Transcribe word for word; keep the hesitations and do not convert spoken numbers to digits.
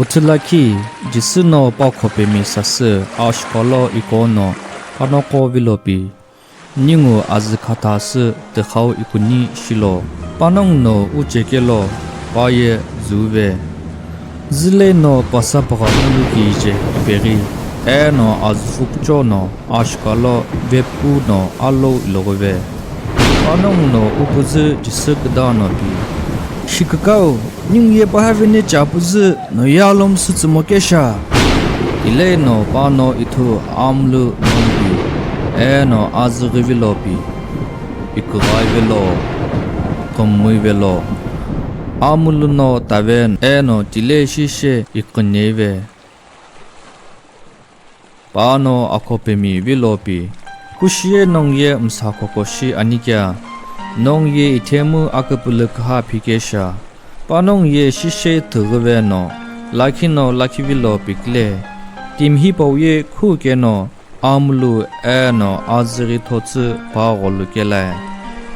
Ithulu lakhi, Jisü no pa khopemi sasü ashukalo ikono panoqo vilo pi. Ningu azü khatha sü tiqhau ikuni shilo, panongu no uchekelo, pa ye züve. Züle no pasa pagha mulu kije ipeghi, eno azü fukucho no ashukalo vepu no alou iloghuve. Panongu no upuzü Jisü küda no pi, "Shikükau, ningu ye pahavene chapuzü no ye alomsü tsümo kesha." Tile no pano ithu amulu nongu pi, eno azü ghivilo pi, iküghai velo, kümui velo, amulu no tave eno tile shishe iküneive. Pano akhopemi vilo pi, "Kushi ye nongu ye msa khokoshi anikea, nongu ye ithemu aküpülü küha phikesha, panongu ye shishe thüghüve no, lakhi no lakhi vilo pikile, timi hipau ye khu keno, amulu eno azü ghi thotsü pa gholu kelae."